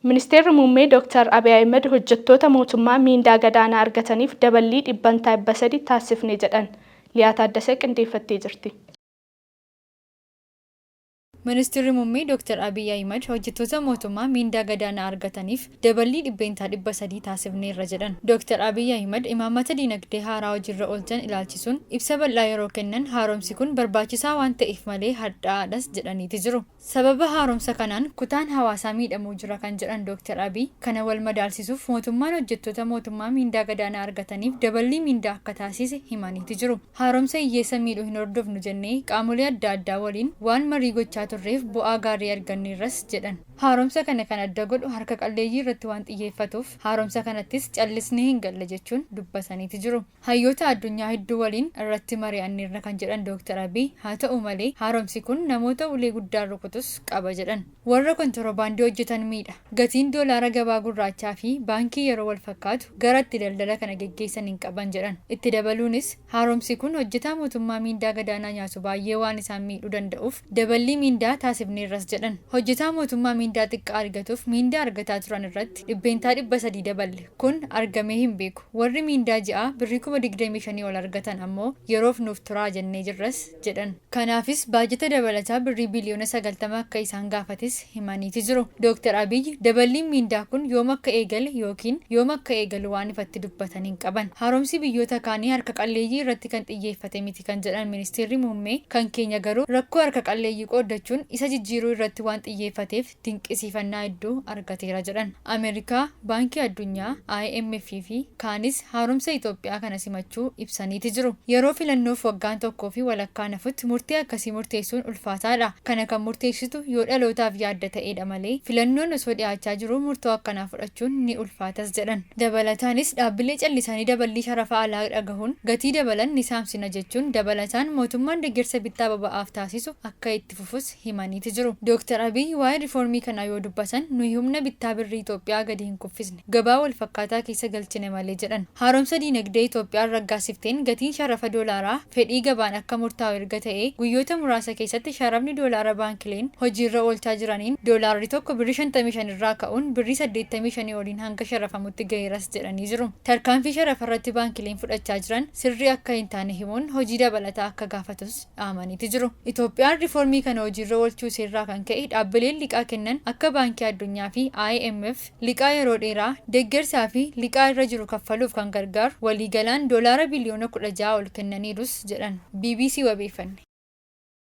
Ministeerri Muummee Dooktar Abiy Ahimad hojjettoota mootummaa miindaa gadaanaa argataniif daballii dhibbantaa 300 taasifne jedhan. Liyaa Taaddasee qindeeffattee jirti. Ministirri Muummee Dooktar Abiy Ahimad hojjettoota mootummaa miindaa gadaanaa argataniif daballii 300% taasifneerra jedhan. Dooktar Abiy Ahimad imaammata diinagdee haaraa hojiirra oolchan ilaalchisuun ibsa bal'aa yeroo kennan, haaromsi kun barbaachisaa waan ta'eef malee hadhaa'aadhas jedhaniiti jiru. Sababa haaromsa kanaan kutaan hawaasaa miidhamuu jira kan jedhan Dooktar Abiy, kana wal madaalsisuuf mootummaan hojjettoota mootummaa miindaa gadaanaa argataniif daballii miindaa akka taasise himaniiti jiru. Haaromsa hiyyeessa miidhuu hin hordofnu jennee qaamolee adda addaa waliin waan marii gochaa turreef bu'aa gaarii arganneerras jedhan. Haaromsa kana kan adda godhu harka qalleeyyii irratti waan xiyyeeffatuuf haaromsa kanattis callisnee hin galle jechuun dubbataniiti jiru. Hayyoota addunyaa hedduu waliin irratti mari'anneerra kan jedhan Dooktar Abiy, haa ta'u malee haaromsi kun namoota ulee guddaan rukutus qaba jedhan. Warra kontirobaandii hojjetan miidha. Gatiin doolaara gabaa gurraachaa fi baankii yeroo wal fakkaatu gara itti daldala kana geggeessan hin qaban jedhan. Itti dabaluunis haaromsi kun hojjetaa mootummaa miindaa gadaanaa nyaatu baay'ee waan isaan miidhuu danda'uuf daballii miindaa taasifneerras jedhan. Hojjetaa mootummaa miindaa xiqqaa argatuuf miindaa argataa turan irratti 300% daballe. Kun argamee hin beeku. Warri miindaa ji'aa birrii 25,000 ol argatan ammoo yeroof nuuf turaa jennee jirras jedhan. Kanaafis baajata dabalataa birrii biliyoona 90 akka isaan gaafates himaniiti jiru. Dooktar Abiy daballiin miindaa kun yoom akka eegale yookiin yoom akka eegalu waan ifatti dubbatan hin qaban. Haaromsi biyyoota kaanii harka qalleeyyii irratti kan xiyyeeffate miti kan jedhan ministeerri muummee, kan keenya garuu rakkoo harka qalleeyyii qooddachuun isa jijjiiruu irratti waan xiyyeeffateef dinqisiifannaa hedduu argateera jedhan. Ameerikaa, Baankii Addunyaa, IMF fi kaanis haaromsa Itoophiyaa kana simachuu ibsaniiti jiru. Yeroo filannoof waggaan tokkoo fi walakkaan hafutti murtee akkasii murteessuun ulfaataadha. Kana kan murteessitu yoo dhalootaaf yaadda ta'edha malee filannoon osoo dhiyaachaa jiru murtoo akkanaa fudhachuun ni ulfaatas jedhan. Dabalataanis dhaabbilee callisanii daballii sharafa alaa dhagahuun gatii dabalan ni saamsina jechuun, dabalataan mootummaan deeggarsa bittaa boba'aaf taasisu akka itti fufus himaniiti jiru. Dooktar Abiy waa'ee riifoormii kanaa yoo dubbatan, nuyi humna bittaa birrii Itoophiyaa gadi hin kuffisne, gabaa wal fakkaataa keessa galchine malee jedhan. Haaromsa diinagdee Itoophiyaan raggaasifteen gatiin sharafa doolaaraa fedhii gabaan akka murtaa'u erga ta'ee guyyoota muraasa keessatti, sharafni doolaara baankileen hojiirra oolchaa jiraniin doolaarri tokko birrii 55 irraa ka'uun birrii 85 oliin hanga sharafamutti gaheeras jedhanii jiru. Tarkaanfii sharafa irratti baankileen fudhachaa jiran sirrii akka hin taane himuun hojii dabalataa akka gaafatus dhaamaniiti jiru. Itoophiyaan riifoormii kana hojiirra oolchuu isheerraa kan ka'e dhaabbileen liqaa kennan akka Baankii Addunyaa fi IMF liqaa yeroo dheeraa, deeggarsaa fi liqaa irra jiru kaffaluuf kan gargaaru waliigalaan doolaara biliyoona 16 ol kennaniirus jedhan. BBC wabeeffanne.